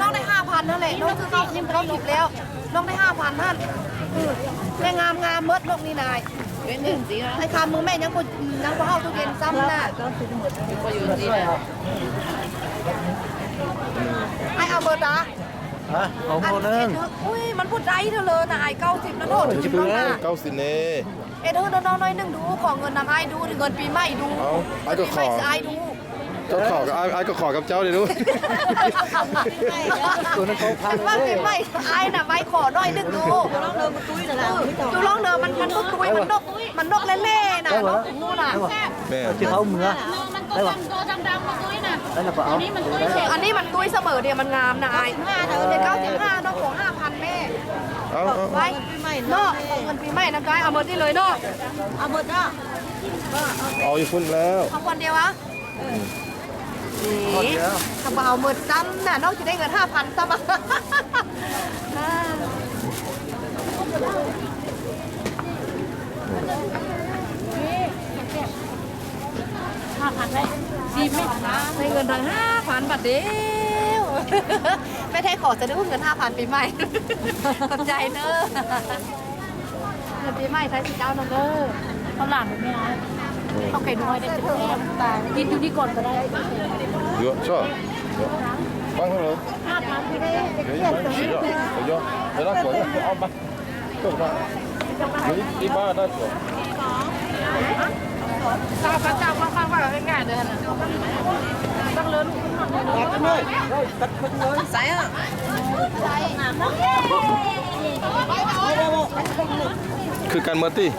นกได้ห้าพันเท่านั้นแหละ นกซื้อข้าวกินแล้ว นกได้ห้าพันเท่านั้น แม่งามงามเมิดนกนี่นาย ไอ้คำมึงแม่ยังกูยังกูเข้าตู้เย็นซ้ำนะ ไอ้เอาเบอร์ตา Hả? Không mua nữa. Ui, มันพูดได้เธอเลยนะ ไอ้เก้าสิบแล้วโดด Ôi, ขึ้น chứ แล้วนะ Ê, ê. Ê, thôi, nó nói, nói đừng đu, khỏi người nằm ai đu, thì người bị mày đu. Không, ai có khỏi. Ai đu. Có khỏi, ai, ai có khỏi cặp cháu đi đu. Tụi nó không thắng. Mày, mày, ai là mày khỏi nói đừng đu. Tụi lông nờ, mình, mình nốc túi, mình nốc, mình nốc lê lê nè, nó cũng ngu nè. Mẹ. Chứ không mưa. Đây là có áo. Anh ấy mình túi sao mở điểm mình ngàm nè ai. Để cao chấm ha, nó khoảng hai phần mẹ. Áo, áo. Vậy. Nó, còn mình bị mày nó cái, à, một đi lưới nó. À, một đó. Ôi, phun lắm. Không còn điều á? Ê, thằng bảo mượt tắm nè, nó chỉ đây gần hai phần tắm à. À. Rồi hai phần bạc đĩa. Mấy tháng khỏi sẽ được ước nguyện hai phầnปีใหม่. Còn chay nữa. Làปีใหม่ tháng thứ sáu nữa đó. Tao làm được nghe nói. Không kể đùa đây. Ghi chú đi còn vào đây. Dựa, sao? Dựa. Bắn thôi. Hai tháng thì đây. Dựa, bắn chỉ rồi. Dựa. Dựa, nó của nó, ông bắn. Ib pab dab tsi? Khwv kas mas tij.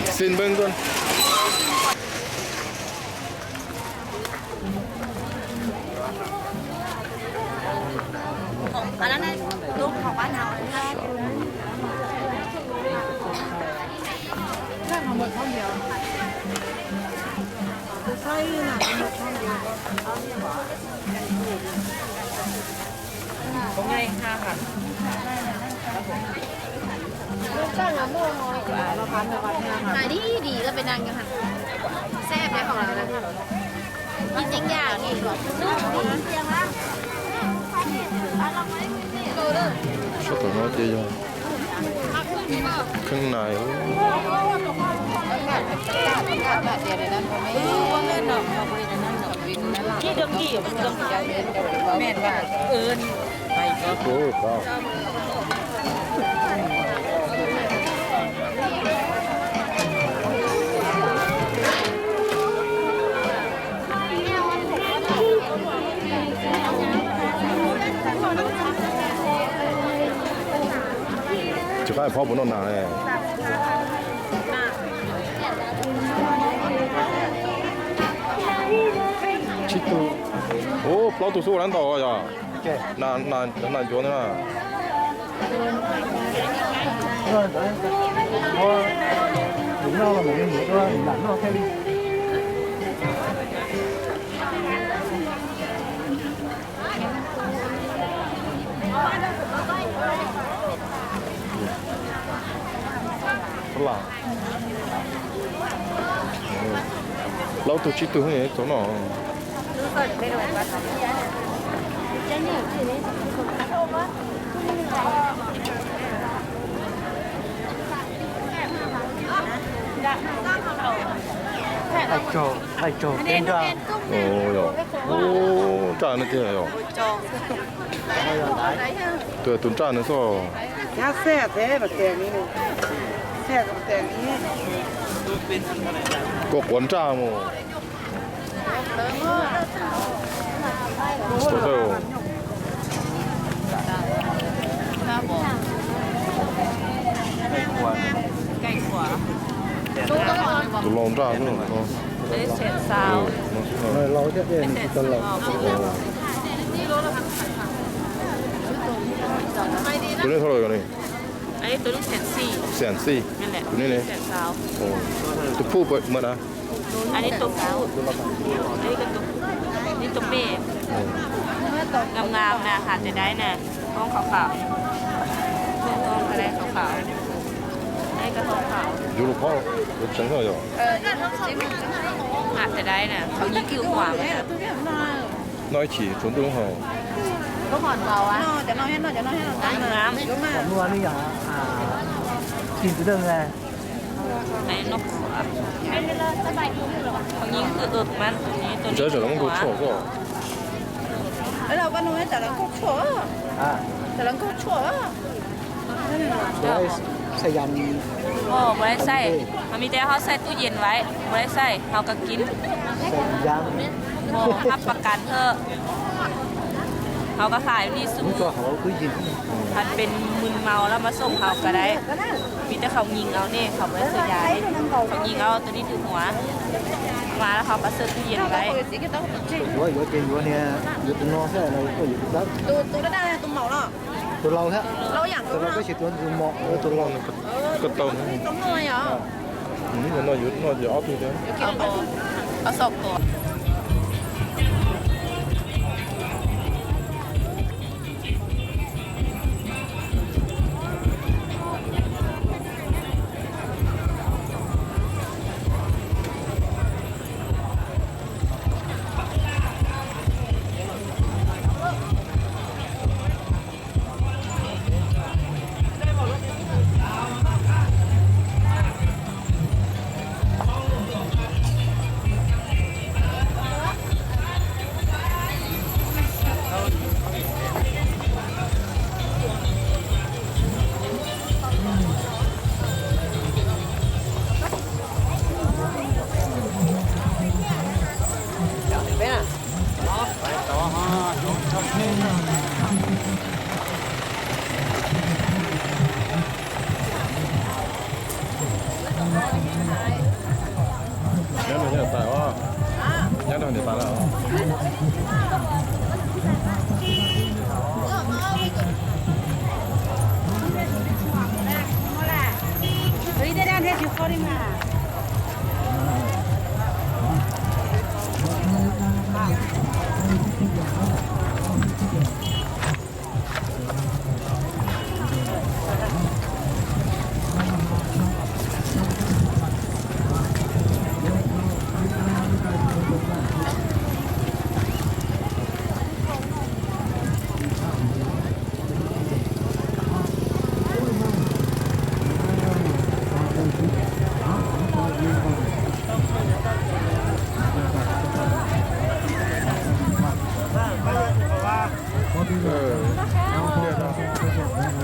Xin bưng luôn. Hais di di, lawv peb neeg nyob hais, seb peb qhov lawv, ib tseeb yam li, sab tom no ces yog kheeb nais. Tsis qab phob puas noj nas. Tsib tug. Ub, plaub tug xwb ua dab ntau yog? Nas ncuav ntawd na. Plaub tug tsib tug txaus noj. Laij tsaug, laij tsaug peb nraj. Yog, ub, nraj no tiag yog. Tus nraj no xwb. Koj quav nraj mus. Tus lau nraj xwb no. Tus nej thauj los yog ne? Xees xij. Tus nej ne? Tus phuj mas na. Tus pej. Ngam ngam na, has tas dai na, koob khov khaum, koob khov khaum, yuav lub khob tseev yog. Has tas dai na, khaum nyiv kwj huam. Noj ib chim tsuav ntuj haus. Tsev tseem los muab nkaug tshuaj xwb. Ua lais xaij, hos mis tes ho xaij tub yees vais, ua lais xaij hos koj kib, hab pas kas hawm, hos koj hais li xu, has pes mws maus lawm mas xooj hauv koj dai. Mis tes khaum nyiv au ne, khaum ua xaij yas, khaum nyiv au tus nij tug huav, mas lawm hos pas xaij tub yees vais. Yuav ces yuav, yuav tus no xwb, tus daj daj tus maum los, tus laus thiab, tus laus peb tsis tuav tus maum, tus laus. Koj tau no yuav noj ces ob tug thiab. Nyob rau niam tais os, nyob rau niam tais lawm.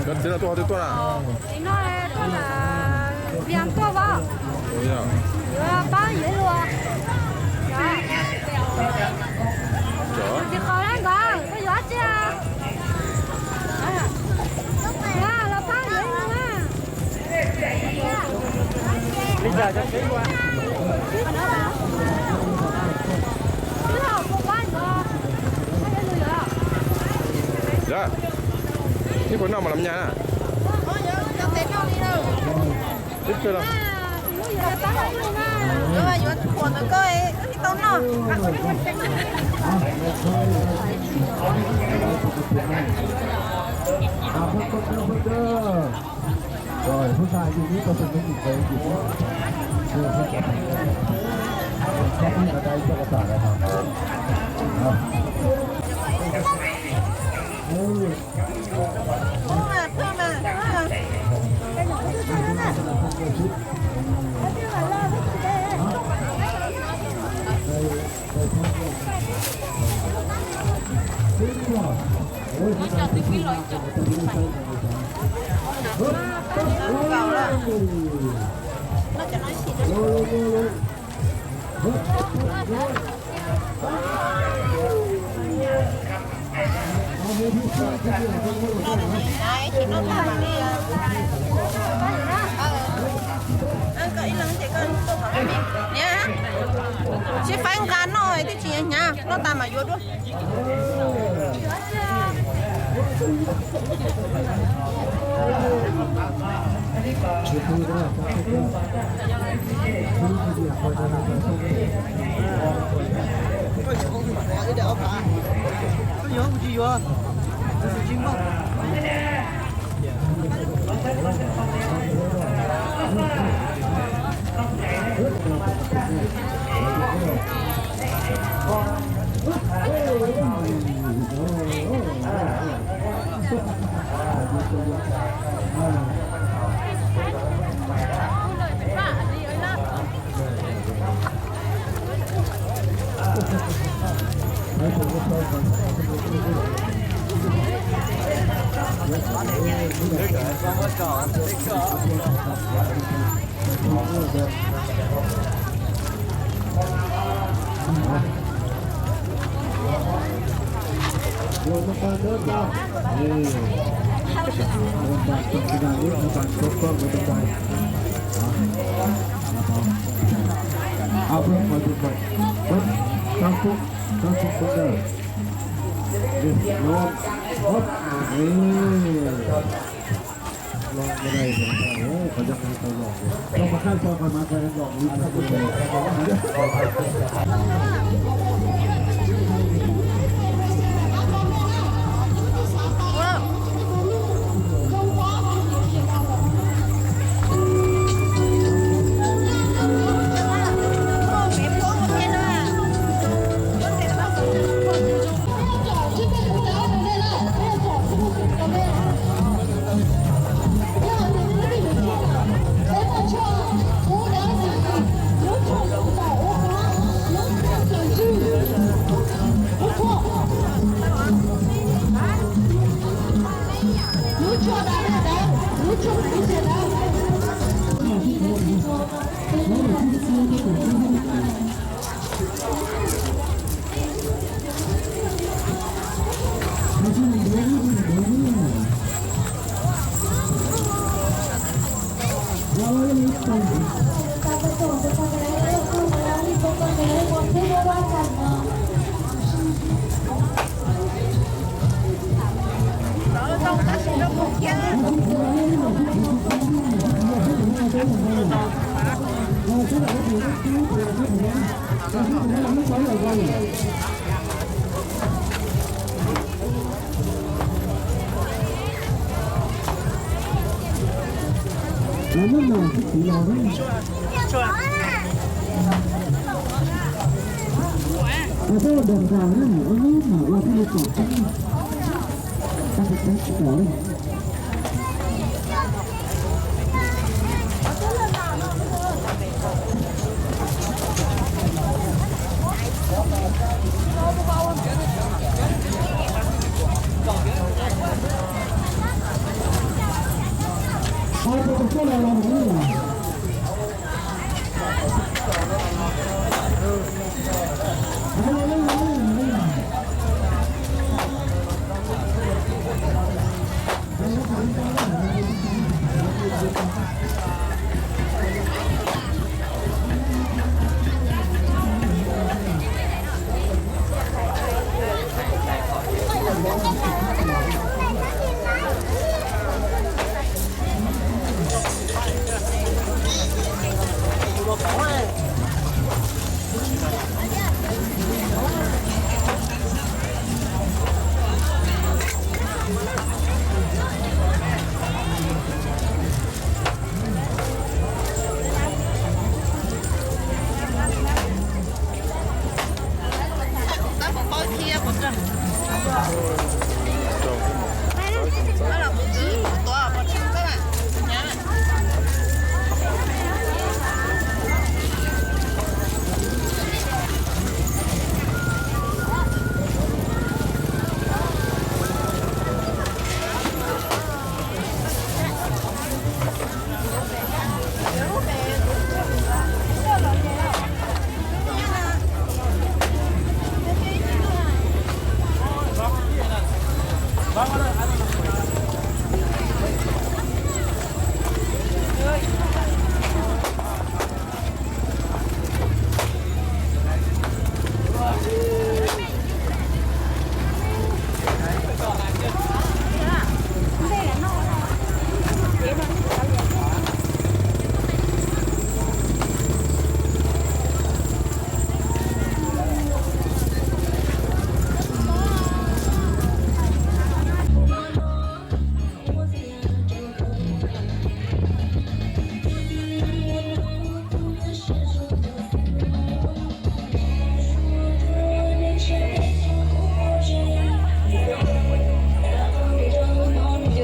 Cov txiv no tuaj qhov twg tuaj na? Txiv no tuaj lawm, Vias tuaj vauv. Yuav pab yuav luag. Tsis qhov lab nkawd, koj yuav dab tsi? Los pab yuav luag. Yog, ib puas noj mas los nyas na. Ib pliag los. Rồi, phút hai duy nhất tôi xin nói chuyện về chuyện đó. Chưa, không có thành công. Các quý và đây cho các bạn đã hoàn thành. Đó. Ừ. Ib co twb pib los ib co. Sib faib nqa noj twb tsis hnyav, noj tas mam yuav dua. Ao phim mời chụp mời. Các phút, các phút cứng đờ. Yes, lon. Hop. Ê. Lon cái này thì, ê, có giọng hay tao lỏng. Không mà khai sao mà mà khai lỏng đi. Yuav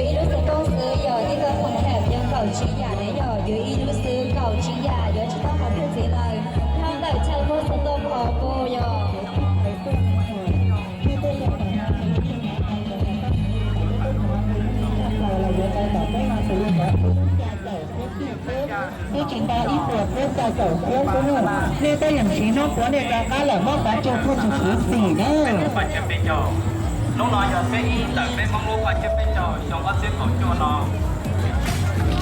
ib lub xov tooj xwb yog tib tug khoom tham yog kaum tsib yam na yog, yuav ib lub xwb kaum tsib yam, yuav tsis tau qhov twg ntxiv lawm. Thaj ntawm chaw muag xov tooj qhov pus yog. Twb tsis tau ib puas peb xya caum peb xwb na. Nej tej yeem siv hnub puav nej rov qab lawm muab kav tsij phuaj tsis siv xim na. Hnub no yog xiab ib ntawm peb Hmoob lub paj tsiab peb caug xyoo ob txhiab kaum cuaj no.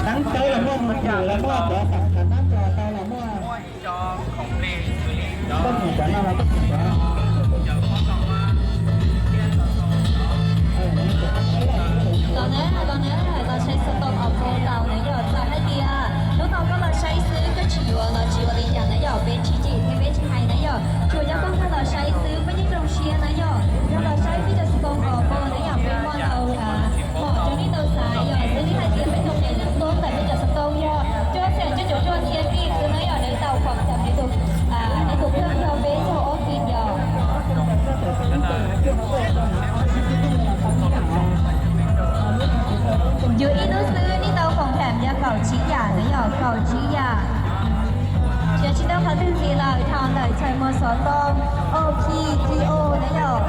Teev tawv los muaj, mus twm los muaj, cov tam kav tab tso tau los muaj. Tos na, tos na, tos saib xov tooj qhov pus tau na yog, txawm hais tias hnub no koj los saib xwb koj tsis yuav los tsis ua li cas na yog, peb tsis cem thiab peb tsis hais na yog, tsuas yog koj nkag los saib xwb peb yeej zoo siab na yog. Nkag los saib peb cov xov tooj qhov pus na yog, peb muaj ntau hom rau nej tau xaiv yog, xws li hais tias peb cov me lub tub ntawm peb cov xov tooj yog cuaj xees cuaj caum cuaj txhiab kij xwb na yog, nws tau khoom tam nws tus, nws tus kheej yog peb caug ob kij yog. Yus ib hnub xwb nej tau khoom tham yog kaum tsib yam na yog, kaum tsib yam. Yog tsis tau qhov twg ntxiv lawm, dhau ntawm chaw muag xov tooj O P T O na yog.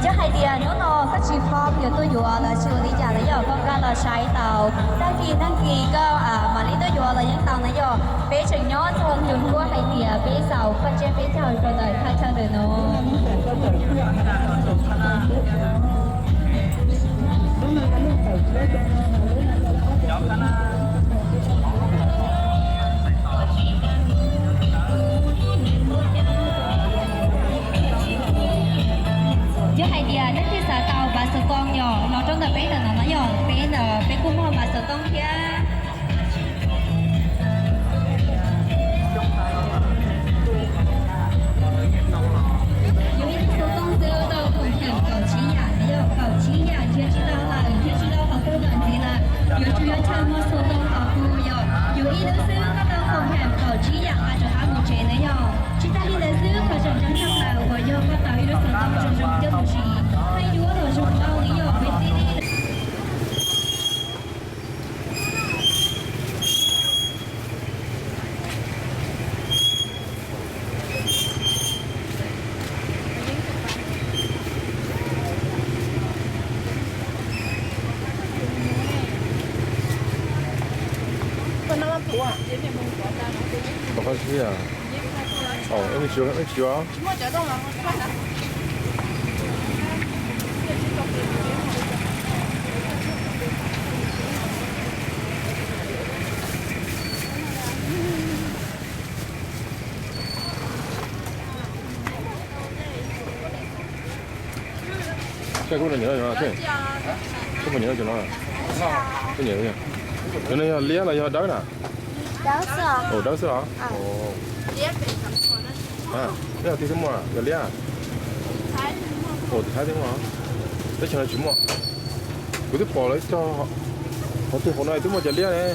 Yog hais tias hnub no koj tsis pom yuav tuaj yuav los tsis ua li cas na yog, koj nkag los saib tau. Tag kis tag kis koj mam li tuaj yuav. Peb tseem nyob txog tus nkuaj hais tias peb xaus paj tsiab peb caug rau ntawm thaj chaw ntawm no. Yog hais tias leej twg xav tau npav xov tooj yog los rau ntawm peb ntawm no no yog peb, peb kuj muaj npav xov tooj thiab. Yog ib tug xov tooj xwb tau khoom hem kaum tsib yam, yog kaum tsib yam nrhiav tsis tau lawm, nrhiav tsis tau qhov twg lawm ntxiv lawm, yuav tsum yuav chaw muag xov tooj kom kub yog yus ib hnub xwb koj tau khoom hem kaum tsib yam nqa rov qab mus tsev ntawd yog. Tsis tas li ntawd xwb, qhov tseem ceeb tshaj plaws uas yog koj tau ib lub xov tooj zoo zoo coj mus siv, hais duab los zoo nkauj li yog peb tib li. Ua qhov sia. Ov, ib tsis ua. Seb kuv nyiam no, seb kuv puas nyiam no, kuv nyiam. Cov no yog liab los yog dawb na? Ua dawb xwb los? Ua, nej yog twg twb muaj yog liab? Ua tus Thaib twb muaj, teb chaws no tsis muaj. Kuv twb pom lawv cog qhov twg hauv no twb muaj cov liab ne.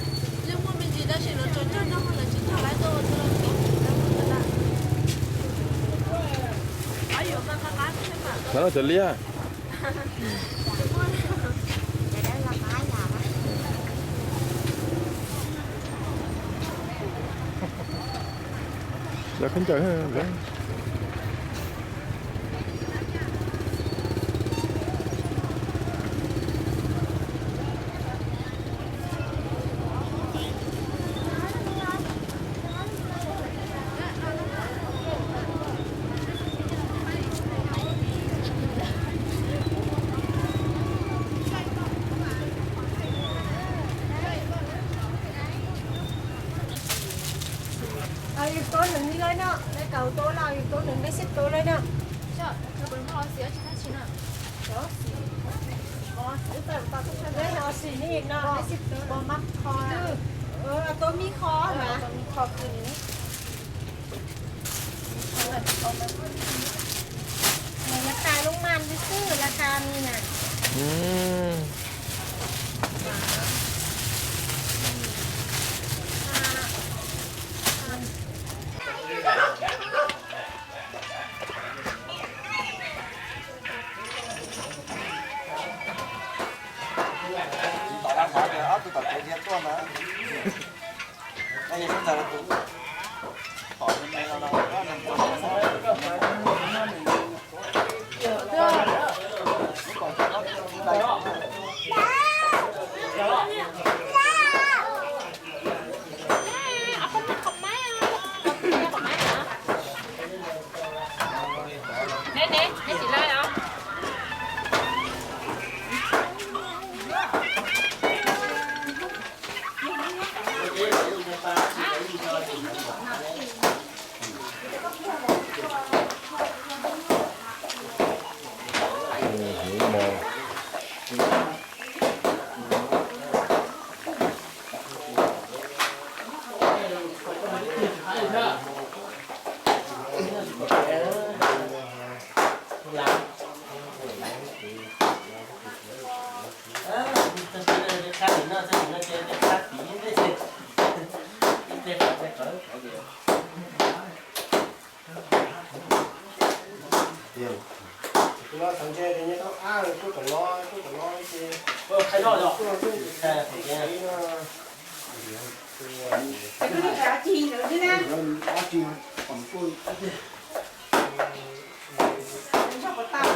Ntawm no cov liab. Lawv khaub ncaws. Yus tuav nws li lawm no, nej kaus tuav los yus tuav nws, nej sib tuav lawm no. Tuav mib qho na. Nws yuav tas lub mas xwb xwb, la ka ni na. Tom laj hov tias ob tug tom tsev dhia tuaj ntag.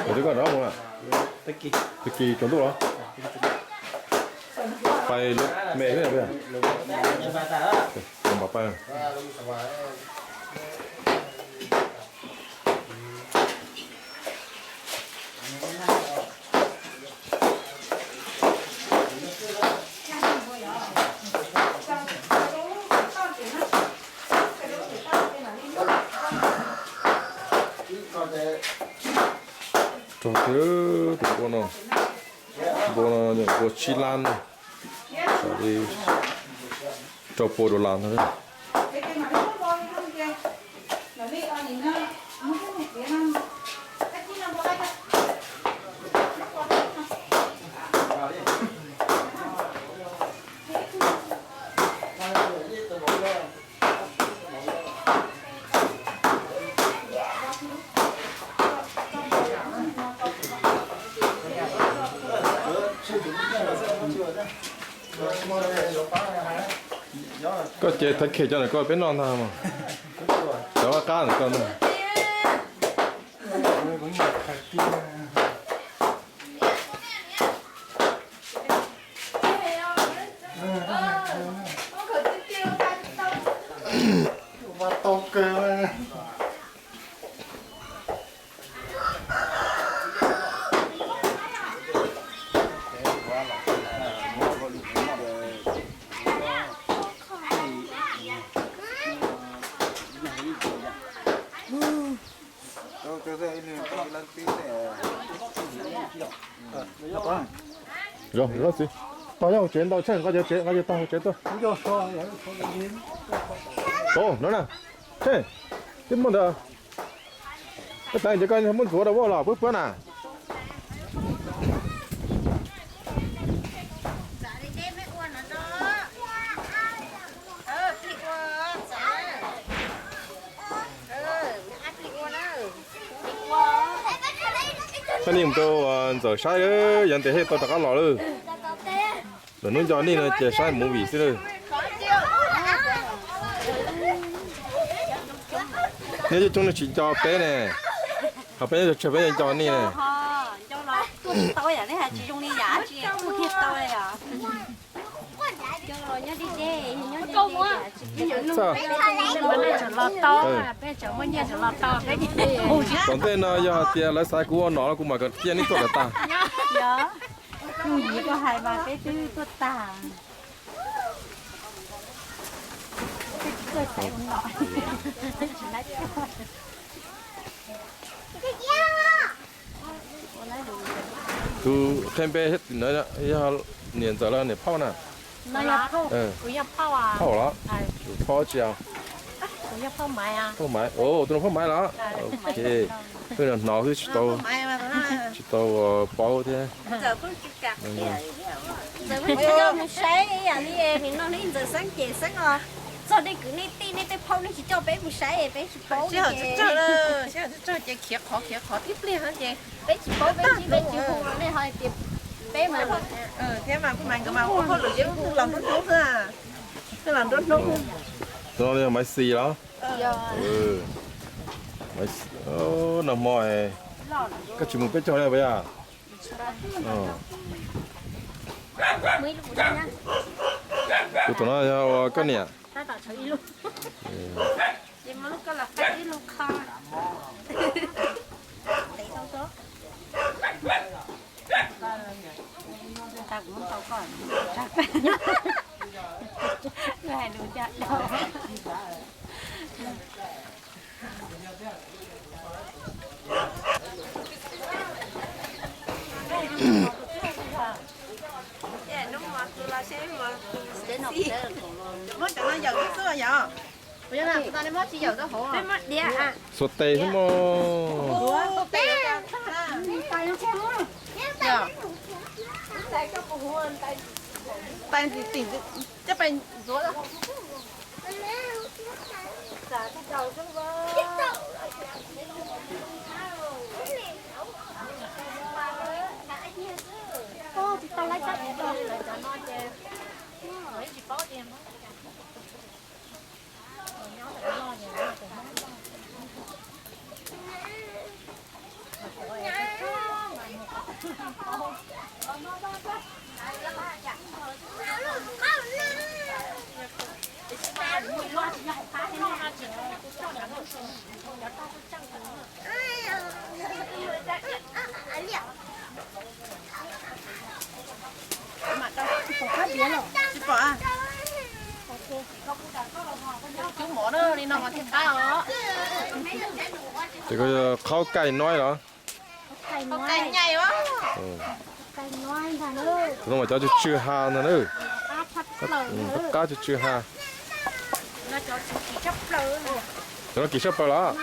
Tus twg koj rov mus na? Tag kis tsaus ntuj los? Pais me thiab. Mov paj. Rau tus npua no, npua no yog npua tsib lab na, rau pua rau las ntag. Koj ces thaiv khem cov ntawm koj peb noj ntag mas. Cov qab ntawm koj ntag. Zoo, zoo txiv. Tau nyob hauv tsev ntau, Tsheej, nqa cov tsev, nqa cov tau hauv tsev tuaj. Ov, no na. Tsheej, twb muaj ntawd. Koj tas ces koj muab ntxuav rau vaj los puab puab na. Koj nim mus rau ntxawm saib, yav ntev thiaj tau rov qab los lawm. Lwm hnub nco nej no ces saib movie xwb lawm. Nej coob coob nej tsis nco peb ne, ho peb nyob tsawg peb nco nej ne. Tom ntej no yog hais tias lawv xav kuv ua nom kuv mam kom cia nej tuaj kom tas. Yooj yim koj hais mas peb twb tuaj tag. Tus qhia npe thiab tim no yog niam ntxawm los niam phauj na? Phauj los? Phauj tsi? Phauj Maiv. Tus no phauj Maiv los? Ok. Wb hnov xwb tsis tau, tsis tau paub thiab. Mus saib ib yam li nim no nej ntxawm xeeb ces xeeb os, txog nej kwv nej tij nej tej phauj nej tsis coj peb mus saib peb tsis paub. Ces khiav qhov khiav qhov tib pliag ces peb tsis paub, peb tsis, peb tsis hu nej ho tias peb mas thiab mas kuj mas nkawd mas ua hauj lwm ces los nruab hnub xwb, los nruab hnub. Tus no yog Maiv Xis los? Nag hmo koj tsis mus peb caug li puas yog? Kuv tus no yog ua koj niam. Muab cov no yawm xwb yom? Xuas tes xwb mog. Tais tim tim coj pais ntxuav. Ces koj qhaub kaij noib los? Tus no mas cov tsw tsw ha ntag na. Qab tsw tsw ha. Cov no kim sab plaws los?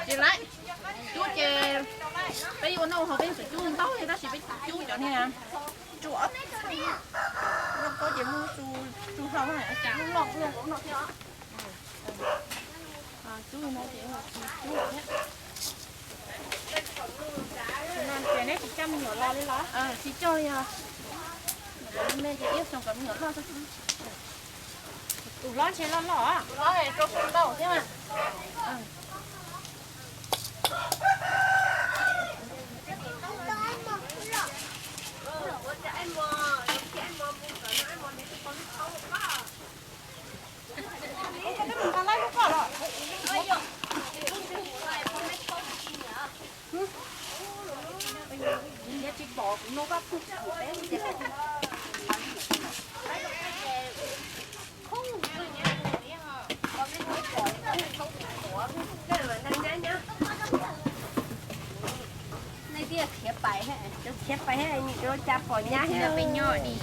Tsis laib, cub ces peb yuav ua noj haus peb txawm cub ntau thiab tab sis peb cub cov niag tsuas, loj koj ces muab tsuj hlau, lub loj thiab. Neb tsis coj me nyuam los li los? Tsis coj li os. Me ces ib xyoo kom me nyuam loj. Tus hlob ntshe loj loj. Rau ntau thiab. Nej thiaj khiav pais, khiav pais, cas pom nyab thiab peb nyob li.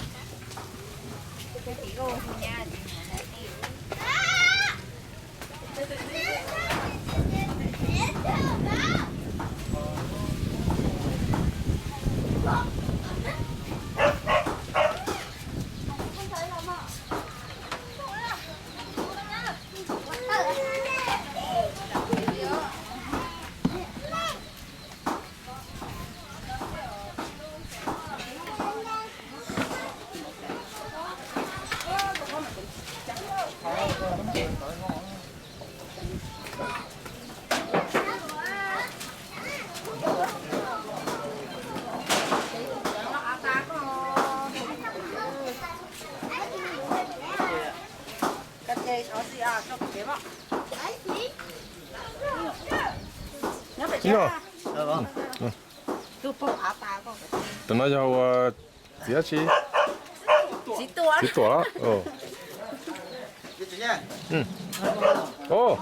Ib no. Tus no yog ua txiv dab tsi? Txiv tuam. Os,